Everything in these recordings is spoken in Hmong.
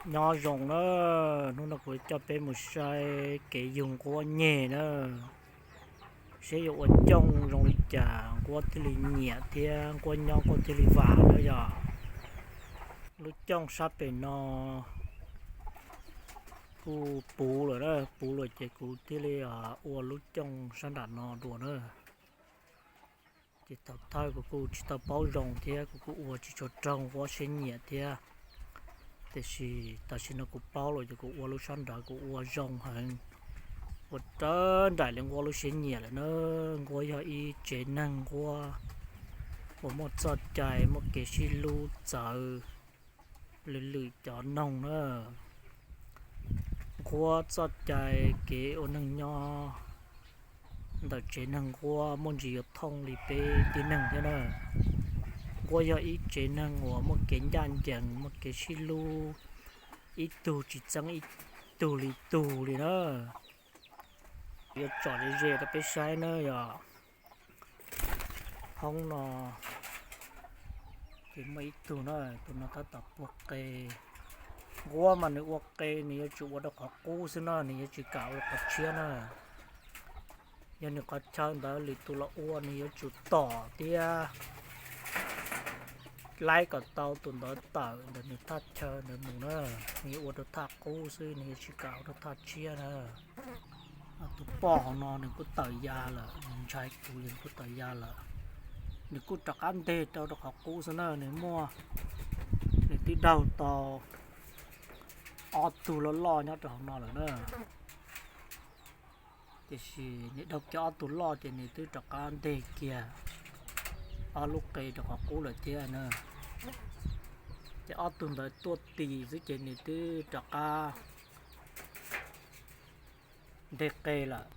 Nyob zoo na, hnub no kuv coj peb mus saib kev yug nquab nyeg na, seb yuav ua cooj zoo li cas nquab thiaj li nyiam thiab nquab nyob nquab thiaj li vam na yog. Lub cooj sab pem no kuj puv lawm na, puv lawm ces kuv thiaj li ua lub cooj sab nram no dua na. Ces thaum thawj kuv kuj tsis tau paub zoo thiab kuv kuj ua tsis tshua raug nquab siab nyiam thiab. Tiam sis tam sim no kuv paub lawm ces kuv ua lub sab nraud kuv ua zoo heev, ua raws nraim li nquab lub siab nyiam lawm na. Nquab yog ib tsev neeg nquab uas muaj txoj cai muaj kev sib hlub txawv lwm lwm cov noog na. Nquab txoj cai kev ua neej nyob ntawm tsev neeg nquab muaj ntsis yuav thooj li peb tib neeg thiab na. Nquab yog ib tsev neeg uas muaj kev ncaj ncees muaj kev sib hlub ib tug tsis txeeb ib tug li tug li na. Yuav tsom ze ze rau peb saib na yog. Hoob no ces muaj ib tug na, tus no tab tom puag qe. Nquab mas nws ua qe nws yuav tsum ua rau qhov qub xwb na, nws yuav tsis kam ua qhov tshiab na. Yog nws qhov chaw ntawd lwm tus los ua nws yuav tsum tom thiab laib kom tau tus ntawd tawm ntawm nws thaj chaw ntawd mus na. Nws yuav ua rau thaj qub xwb, nws yuav tsis kam ua rau thaj tshiab na. Tus poj hauv no nws kuj tawm ya lawm, nws ntshai kuv ces nws kuj tawm ya lawm. Nws kuj rov qab nteg rau rau qhov qub xwb na, nws muaj, nws twb daug tau ob tug loj loj nyob rau hauv no lawm na. Tiam sis nws daug kiag ob tug loj ces nws twb rov qab nteg kiag ob lub qe rau qhov qub lawm thiab na. Ces ob tug ntawd tuaj tis xwb ces nws twb rov qab nteg qe lawm.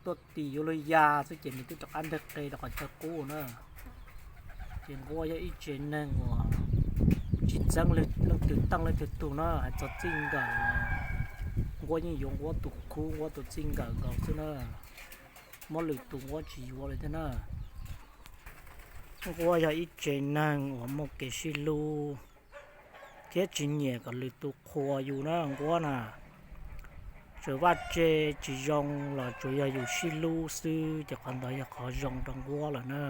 Tuaj tis yuav luag ya xwb ces nws twb rov qab nteg qe rau qhov chaw qub na. Ces nquab yog ib tsev neeg uas tsis txeeb leej twg teej leej twg tug na, hais txog txij nkawm los nquab yeej yuav nquab tus khub nquab tus txij nkawm nkaus xwb na. Muab lwm tus nquab tsis yuav li thiab na. Nquab yog ib tsev neeg uas muaj kev sib hlub thiab tsis nyiam kom lwm tus qhuas yus na nquab na. Txawm vaj tse tsis zoo los tsuas yog yus sib hlub xwb ces qhov ntawd yog qhov zoo rau nquab lawm na.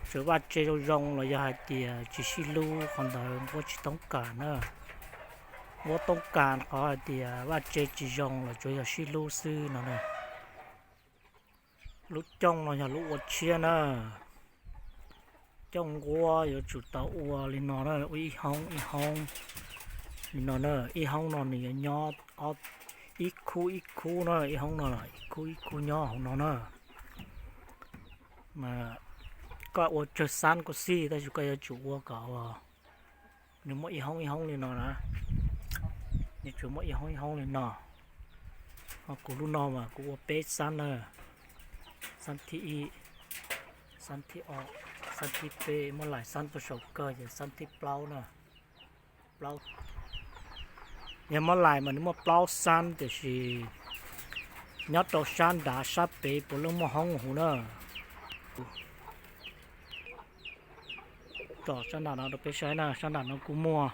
Txawm vaj tse zoo zoo los yog hais tias tsis sib hlub qhov ntawd nquab tsis toob kas na. Nquab toob kas qhov hais tias vaj tse tsis zoo los tsuas yog sib hlub xwb no na. Lub cooj no yog lub ua tshiab na. Cooj nquab yuav tsum tau ua li no na, ua ib hoob ib hoob li no na. Ib hoob no nws yuav nyob ib khub ib khub na, ib hoob no ib khub ib khub nyob hauv no na. Mas koj ua tsawg xab kuj xij tab sis koj yuav tsum ua kom nws muaj ib hoob ib hoob li no na. Nws tsuas muaj ib hoob ib hoob li no. Ho kuv lub no mas kuv ua peb xab na. Xab thib ib, xab thib ob, xab thib peb, muab laim xab puag saum kawg ces xab thib plaub na. Plaub, yog muab laim mas nws muaj plaub xab tiam sis nyob rau sab nrad sab pem puav leej muaj hoob huv na. Tsom sab nram no rau peb saib na, sab nram no kuj muaj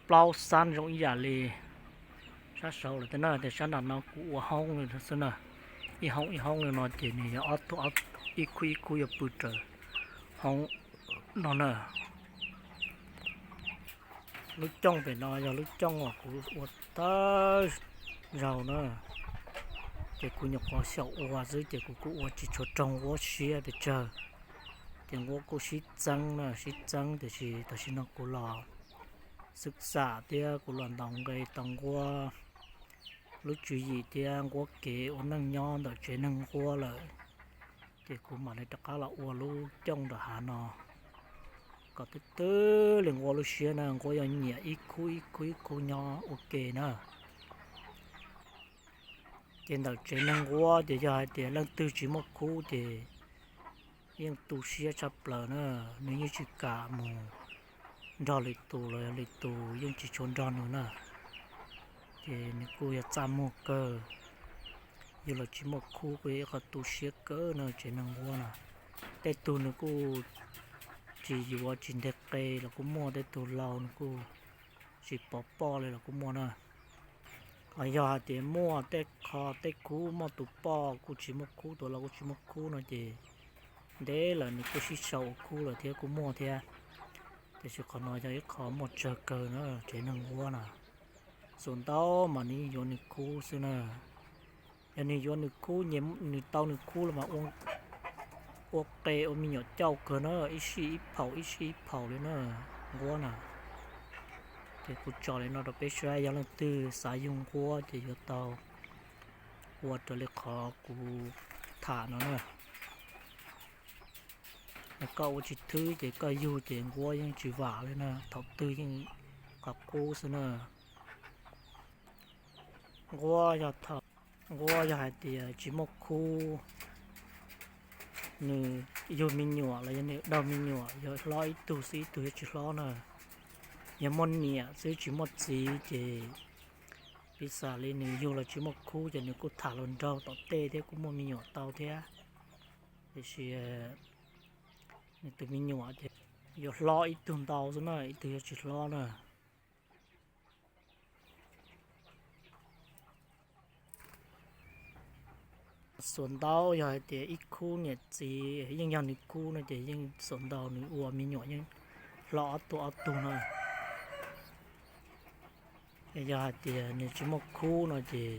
plaub xab zoo ib yam li sab saud lawm thiab na, tias sab nram no kuv ua hoob li xwb na. Ib hoob ib hoob li no ces nws yog ob tug, ib khub ib khub yuav pw raws hoob no na. Lub cooj pem no yog lub cooj uas kuv ua thawj zaug na, ces kuv nyuam qhuav xyaum ua xwb ces kuv kuj ua tsis tshua raug nquab siab pes tsawg. Ces nquab kuj sib txeeb na, sib txeeb tiam sis tam sim no kuv los xwb xam thiab kuv los ntaus nqe tau nquab lub tswv yim thiab nquab kev ua neej nyob ntawm tsev neeg nquab lawm, ces kuv mam li rov qab los ua lub cooj nram hav no kom twb twb li nquab lub siab na, nquab yuav nyiam ib khub ib khub ib khub nyob ua ke na. Ces ntawm tsev neeg nquab ces yog hais tias leej twg tsis muaj khub ces yeej tu siab tshaj plaws na, nws yeej tsis kam mus nrog lwm tus los yog lwm tus yeej tsis tshua nrog nws na. Ces nws kuj yog txaj muag kawg, yus los tsis muaj khub kuj yog ib qho tu siab kawg na tsev neeg nquab na. Tej tug nws kuj tsis yuav tsis nteg qe los kuj muaj, tej tus laus nws kuj tsis pov poj li los kuj muaj na. Ho yog hais tias muaj tej qho tej khub muaj tus poj kuj tsis muaj khub, tus laus kuj tsis muaj khub no ces ntev lawm nws kuj sib sau ua khub lawm thiab kuj muaj thiab. Tiam sis qhov no yog ib qho muaj tsawg kawg na tsev neeg nquab na. Xuas ntau mas nws yuav nws khub xwb na. Yog nws yuav nws khub, nws tau nws khub los mas ua qe ua me nyuam cauj kawg na, ib sij ib phaum ib sij ib phaum li na, nquab na. Ces kuv tso li no rau peb saib, yog leej twg xav yug nquab ces yuav tau ua raws li qhov kuv tham no na. Yog koj ua tsis thwb ces koj yug ces nquab yeej tsis vam li na, thaum twg yeej qhov qub xwb na. Nquab yog thaum, nquab yog hais tias tsis muaj khub, nws yug me nyuam los yog nws daug me nyuam yog hlob ib tug xwb, ib tug yuav tsis hlob na. Yog muaj niam xwb tsis muaj txiv ces piv xam li nws yug los tsis muaj khub ces nws kuj tham hluas nraug tom tej thiab kuj muaj me nyuam tau thiab. Tiam sis nws tus me nyuam ces yuav hlob ib tug ntau xwb na, ib tug yuav tsis hlob na. Xuas ntau yog hais tias ib khub niam txiv yeej yog nws khub no ces yeej xuas ntau nws ua me nyuam yeej hlob ob tug ob tug na. Yog hais tias nws tsis muaj khub no ces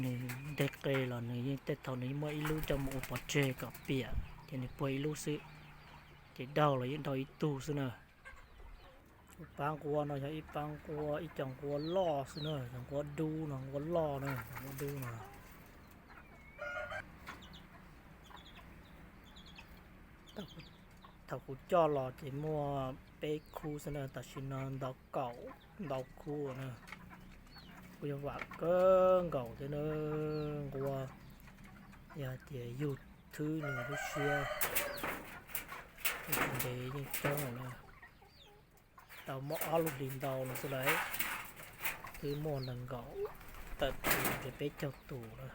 nws nteg qe los nws yeej tej thaum nws yeej muab ib lub coj mus ua pov tseg kom piam ces nws puag ib lub xwb, ces daug los yeej daug ib tug xwb na. Pab nquab no yog ib pab nquab, ib co nquab loj xwb na, yog nquab dub no, nquab loj na, nquab dub no. Thaum kuv coj los ces muaj peb khub xwb na, tam sim no ntau kaum ntau khub na. Kuj yog vam kawg nkaus thiab na, nquab yog hais tias yug thwb nws lub siab, ntev yeej coob na. Tau muaj ob lub hlis ntau no xwb lawm, twb muaj nees nkaum tawm tus ntshe peb caug tus lawm.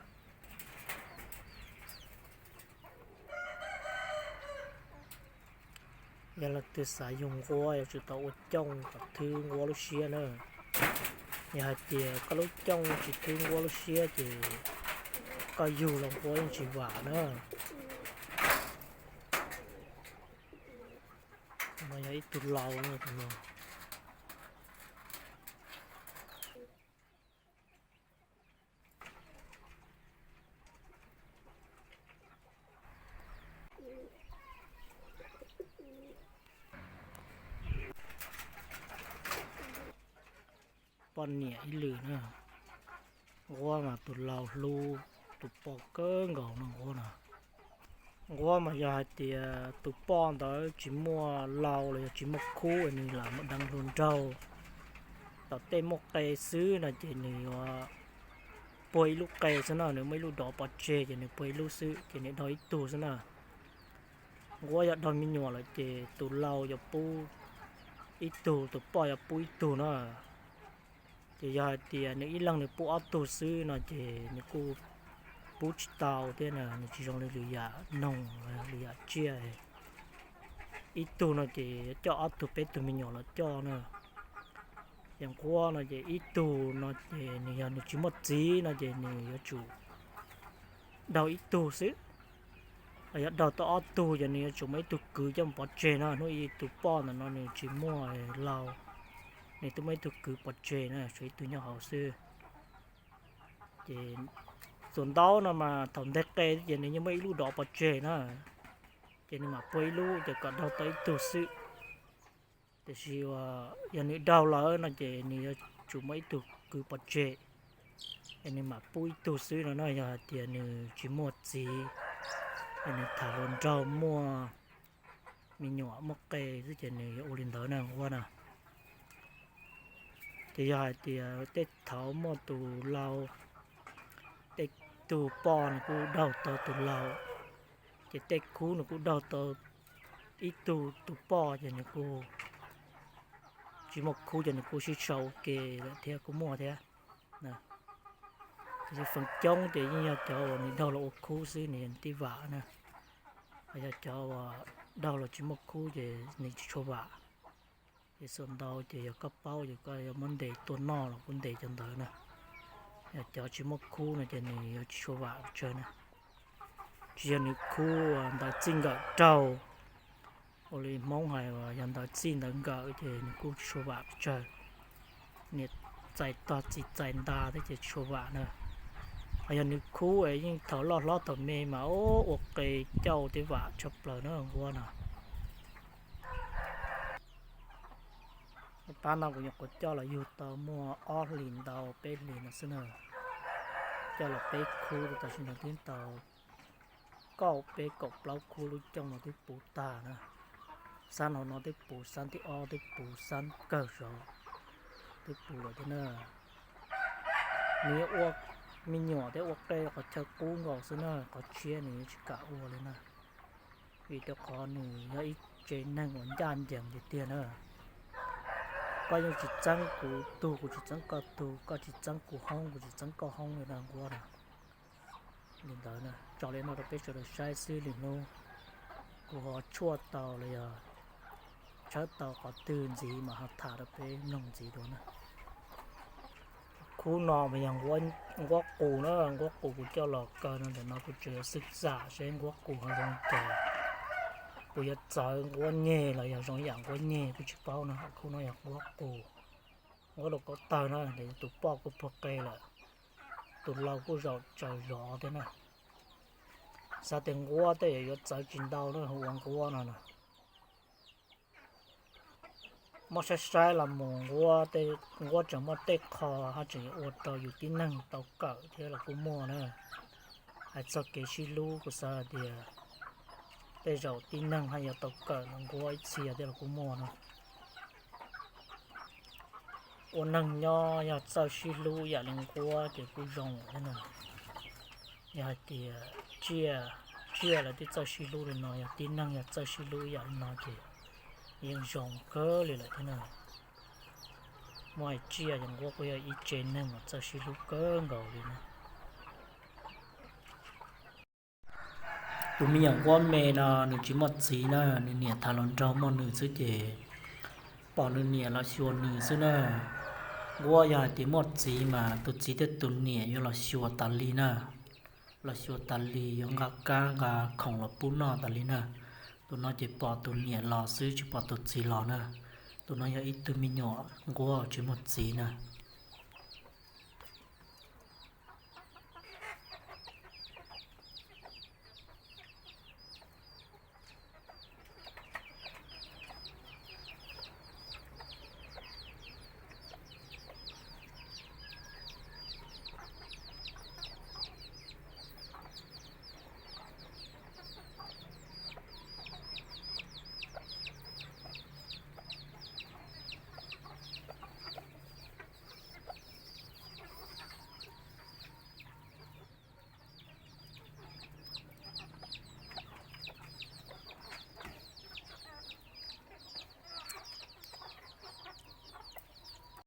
Yog leej twg xav yug nquab yuav tsum tau ua cooj kom thwb nquab lub siab na. Yog hais tias koj lub cooj tsis thwb nquab lub siab ces koj yug los nquab yeej tsis vam na. No yog ib tug lau no. Poj niam ib lwm na. Nquab mas tus lau hlub tus poj kawg nkaus no nquab no. Nquab mas yog hais tias tus poj ntawd tsis muaj lau los yog tsis muaj khub es nws lam mus deev hluas nraug tom tej muaj qe xwb no ces nws yuav puag ib lub qe xwb na, nws muaj ib lub dov pov tseg ces nws puag ib lub xwb ces nws daug ib tug xwb na. Nquab yog daug me nyuam lawm ces tus lau yuav pub ib tug, tus poj yuav pub ib tug na. Ces yog hais tias nws ib leeg nws pub ob tug xwb no ces nws kuj pub tsis tau thiab na, nws tsis zoo li lwm yam noog, lwm yam tsiaj. Ib tug no ces yuav coj ob tug peb tug me nyuam los coj na. Ces nquab no ces ib tug no ces nws yog nws tsis muaj txiv no ces nws yuav tsum daug ib tug xwb. Yog daug tau ob tug ces nws yuav tsum muaj ib tug kwv coj mus pov tseg no. Hnub ib tus poj ntawm no nws tsis muaj lau, nws twb muaj ib tug kwv pov tseg na, tshuav ib tug nyob hauv xwb. Ces txuas ntaub no mas thaum nteg qe ces nws yeej muaj ib lub dov pov tseg na, ces nws mam puag ib lub ces kom daug tau ib tug xwb. Tiam sis yog nws daug lawm no ces nws yuav tsum muaj ib tug kwv pov tseg, es nws mam pub ib tug xwb no na. Yog hais tias nws tsis muaj txiv, es nws tham hluas nraug muaj me nyuam muaj qe xwb ces nws yuav ua li ntawd na nquab na. Ces yog hais tias tej thaum muaj tus lau, tej tug poj nws kuj daug tau tus lau, ces tej khub nws kuj daug tau ib tug tus poj ces nws kuj tsis muaj khub ces nws kuj sib sau ua ke lawm thiab kuj muaj thiab. Tiam sis feem coob ces yeej yog cov uas nws daug los ua khub xwb nws tib vam na. Yog cov uas daug los tsis muaj khub ces nws tsis tshua vam. Ces xam ntau ces yog koj paub ces koj yuav muab ntes tua noj los kuj ntes cov ntawd na. Yog cov tsis muaj khub no ces nws yuav tsis tshua vam pes tsawg na. Tsis yog nws khub ntawv txij nkawm raug, ua li Hmoob hais yog ntawv txij ntawv nkawm ces nws kuj tsis tshua vam pes tsawg. Niam txais tog txiv txais nta thiab ces tsis tshua vam na. Ho yog nws khub es yeej thaum loj hlob thaum me mas ua qe cauj thiab vam tshaj plaws na nquab no. Pab no kuv nyuam qhuav coj los yug tau muaj ob hlis ntau peb hlis no xwb na. Coj los peb khub rau tam sim no twb tau kaum peb kaum plaub khub lub cooj no twb puv tag na. Xab hauv no twb puv, xab thib ob twb puv, xab kawg saud twb puv lawm thiab na. Nws ua me nyuam thiab ua qe qhov chaw qub nkaus xwb na, qhov tshiab nws tsis kam ua li na. Vim rau qhov nws yog ib tsev neeg uas ncaj ncees tiag tiag na. Koj yeej tsis txeeb kuv tug, kuv tsis txeeb koj tug, koj tsis txeeb kuv hoob, kuv tsis txeeb koj hoob li na nquab na. Li ntawd na, tso li no rau peb sawv daws saib xwb li hnub kuv ho tshuaj tau los yog tshawb tau qhov twg ntxiv mas ho tham rau peb mloog ntxiv dua na. Khub no mas yog nquab qus na, nquab qus kuv coj los kaw no ntawm no kuv tseem yuav xwb xam seb nquab qus ho zoo cas. Kuv yuav txawv nquab nyeg los yog zoo yam nquab nyeg kuj tsis paub no. Khub no yog nquab qus, nquab laus kaub tawg na, tus poj kuj puag qe lawm, tus laus kuj zaum tsaws zov thiab na. Xav tias nquab tej yuav txawv tsis ntau na, ua nquab no na. Muab saib saib los mus nquab tseem muaj tej qho ho tseem yuav ua rau yus tib neeg tau kawm thiab los kuj muaj na. Hais txog kev sib hlub kuv xav hais tias tej zaum tib neeg haj yuav tau kawm nquab ib txhia thiab los kuj muaj na. Ua neeg nyob yog txawj sib hlub yam li nquab ces kuj zoo thiab na. Yog hais tias tsiaj, tsiaj lawv twb txawj sib hlub li no, yog tib neeg yog txawj sib hlub yam li no ces yeej zoo kawg li lawm thiab na. Muaj hais tsiaj ces nquab kuj yog ib tsev neeg uas txawj sib hlub kawg nkaus li na. Tus me nyuam nquab me no nws tsis muaj txiv na, nws niam tham hluas nraug muaj nws xwb ces pom nws niam los xyuas nws xwb na. Nquab yog hais tias muaj txiv mas tus txiv thiab tus niam yuav los xyuas tas li na. Los xyuas tas li, yuav nqa kab nqa khoom los pub noj tas li na. Tus no ces pom tus niam los xwb tsis pom tus txiv los na. Tus no yog ib tug me nyuam nquab tsis muaj txiv na.